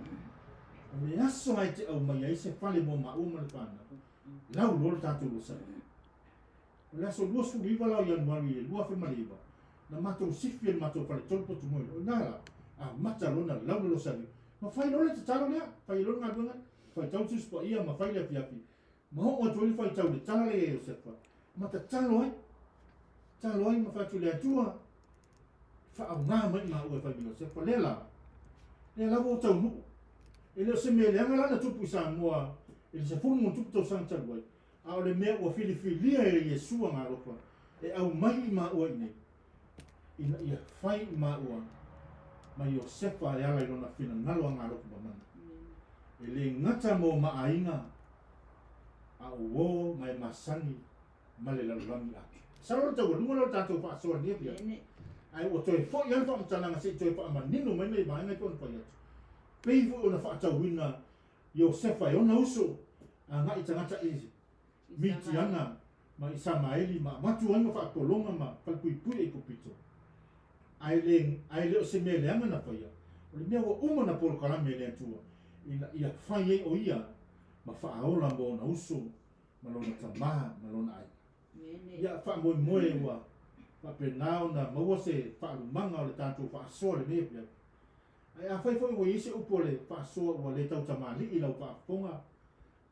o le aso lava e te aumai ai se fale mo maua ma le fanau, lau loa le tatou losalio. O le aso 29 la o Ianuari i le 2009, na matou sifi e le matou faletolu potumoe loa. O ina la, amata loa ona lau le losalio. Ma fai loa le tatalo lea, fai loa le galuega lea, faitau le Tusi Paia ma fai le afiafi. Ma oo atu ai le faitau i le tala lea ia Iosefa, ma tatalo ai, tatalo ai ma fai atu i le Atua, faaaoga mai maua e fai ma Iosefa. Lea la, lea lava ua taunuu. E le o se mea leaga la na tupu i Samoa i le 10+ tausaga talu ai, a o le mea ua filifilia e Iesu Agalofa e aumai i maua i nei, ina ia fai i maua ma Iosefa e ala i lona finagalo agalofa mamana. E le gata mo maaiga, a o uo ma e masani ma le lalolagi atoa. Masalo o le taualuga lea o le tatou faasoa i lenei afiafi, ae ua toe foi lava le faamatalaga se i toe faamanino mai nai vaega e pei ona fai atu. Pei foi ona faatauina Iosefa e ona uso agai tagata i Mitiana ma Isamaeli ma avatu ai ma faapologa ma falepuipui Aikupito. Ae le, ae le o se mea leaga na faia, o le mea ua uma na polokalame e le Atua ina ia fai ai o ia ma faaola mo ona uso ma lona tama ma lona aiga. Ia faamoemoe ua faapena ona maua se faalumaga o le tatou faasoa i lenei afiafi. Ae afai foi ua i ai se upu o le faasoa ua le tautamalii i lau faafofoga,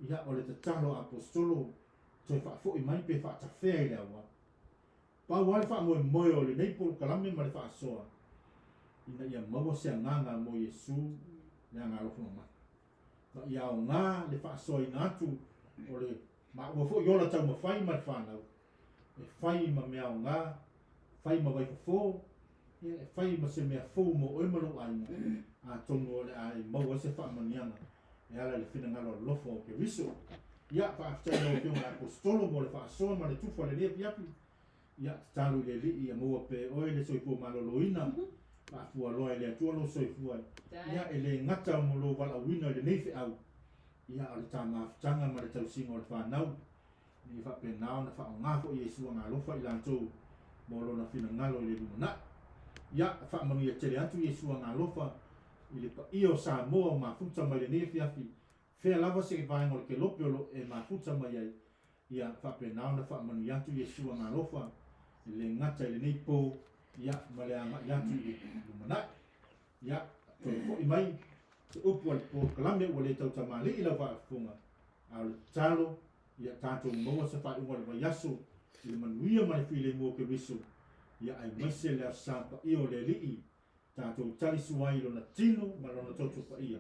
ia, o le tatalo a Aposetolo, toe faafoi mai pe faatafea i le auala. Pau lava le faamoemoe o lenei polokalame ma le faasoa, ina ia maua se agaga mo Iesu le agalofa mamana. Ma ia aoga le faasoaina atu o le maua foi ola taumafai ma le fanau, e fai ma mea aoga, fai ma vaifofo, ia, e fai ma se mea fou mo oe ma lou aiga, atonu o le a e maua ai se faamanuiaga e ala i le finagalo alofa o Keriso. Ia, faafetai i lau Afioga i le Aposetolo mo le faasoa ma le tufa o lenei afiafi. Ia, tatalo i le Alii ia maua pea e oe le soifua maloloina, faafualoa e le Atua lou soifua, ia, e le gata mo lou valaauina i lenei feau, ia, a o le ta mafutaga ma le tausiga o le fanau. Ina ia faapena ona faaaoga foi Iesu agalofa i latou mo lona finagalo i le lumanai. Ia, faamanuia tele atu Iesu agalofa i le paia o Samoa o mafuta mai lenei afiafi, fea lava se vaega o le kelope o lo e mafuta mai ai, ia faapena ona faamanuia atu Iesu agalofa e le gata i lenei po, ia, ma le agai atu i le lumanai. Ia, toe foi mai. Se upu a le polokalame ua le tautamalii lau faafofoga, a o le tatalo, ia tatou maua se faaiuga o le vaiaso i le manuia ma le filemu o Keriso, ia aemaise le Aso Sa paia o le Alii, tatou tali sua ai i Lona tino ma Lona toto paia,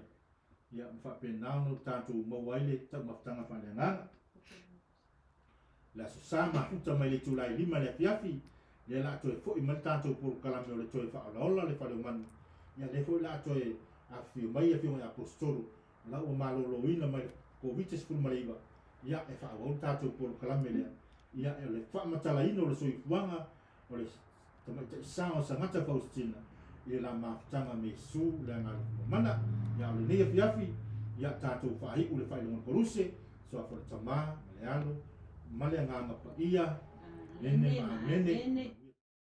ia ma faapena ona tatou maua ai le taumafataga faaleagaga. Le Aso Sa mafuta mai le itula e 5 i le afiafi, lea la a toe foi mai le tatou polokalame o le toe faaolaola le fale o manu, ia lea foi la a toe afifio mai afioga i Aposetolo, o la ua maloloina mai le Koviti-19, ia e faaauau le tatou polokalame lea, ia o le faamatalaina o le soifuaga o le tamaitai sa o Sagata Faustina i le la mafutaga me Iesu le Agaga Mana. Ia o lenei afiafi, ia tatou faaiu le faailoga Koluse, suafa o le Tama, ma le Alo, ma le Agaga Paia. Amene ma amene.